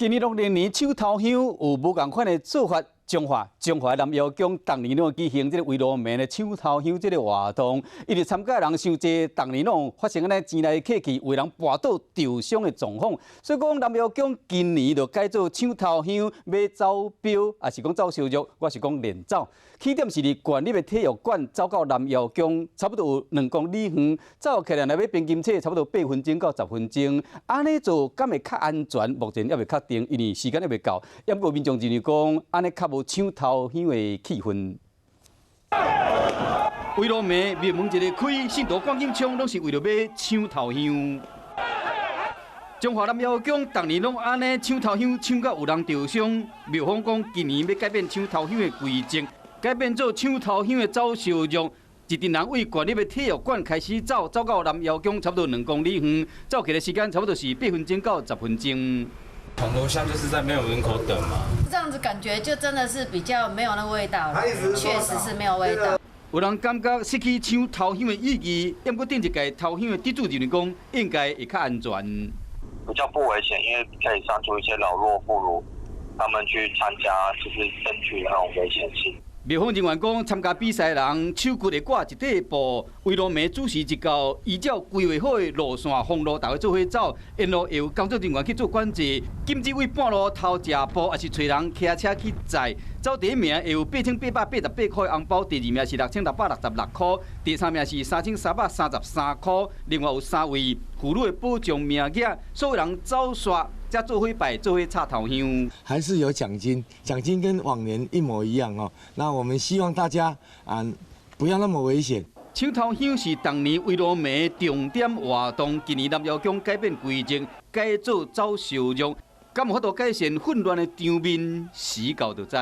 今年農曆年搶頭香有無仝款的做法。彰化彰化南瑤宮逐年攏舉行這个圍爐暝的搶頭香這个活動，因為參加人傷濟，逐年攏發生按呢前來客去有人跋倒受傷的狀況，所以講南瑤宮今年就改做搶頭香欲走標，抑是講走燒肉，抑是講練走。起點是佇縣立的體育館，走到南瑤宮，差不多有2公里遠。走起來若欲平均車，差不多8分鐘到10分鐘。按呢做敢會較安全？目前猶未確定，因為時間猶未到。毋過民眾認為講，按呢較無搶頭香的氣氛。圍爐暝廟門一个開，信徒趕緊衝，攏是為著欲搶頭香。彰化南瑤宮逐年攏按呢搶頭香，搶到有人著傷。廟方講今年欲改變搶頭香的規則，改變做搶頭香的走燒肉。一陣人對縣立的體育館開始走，走到南瑤宮差不多2公里遠，走起來時間差不多是8分鐘到十分鐘。紅頭香就是在廟門口等嘛。這樣子感覺就真的是比較沒有那個味道，確實是沒有味道。有人感覺失去搶頭香的意義，不過頂一屆頭香的得主認為講，應該會較安全。比較不危險，因為可以刪除一些老弱婦孺，他們去參加就是爭取那種危險性。廟方人員講，參加比賽人手骨會掛一塊布，圍爐暝主時一到，依照規劃好的路線封路，大家做伙走，沿路會有工作人員去做管制，禁止對半路偷食步，抑是揣人騎車去載。走第一名會有8888塊紅包，第二名是6666塊，第三名是3333塊。另外有三位婦女的保障名額，所有人走煞才做伙拜，做伙插頭香。還是有獎金，獎金跟往年一模一樣哦。那我們希望大家啊，不要那麼危險。搶頭香是逐年圍爐暝重點活動，今年南瑤宮改變規則，改做走燒肉，敢有法度改善混亂的場面？時到就知。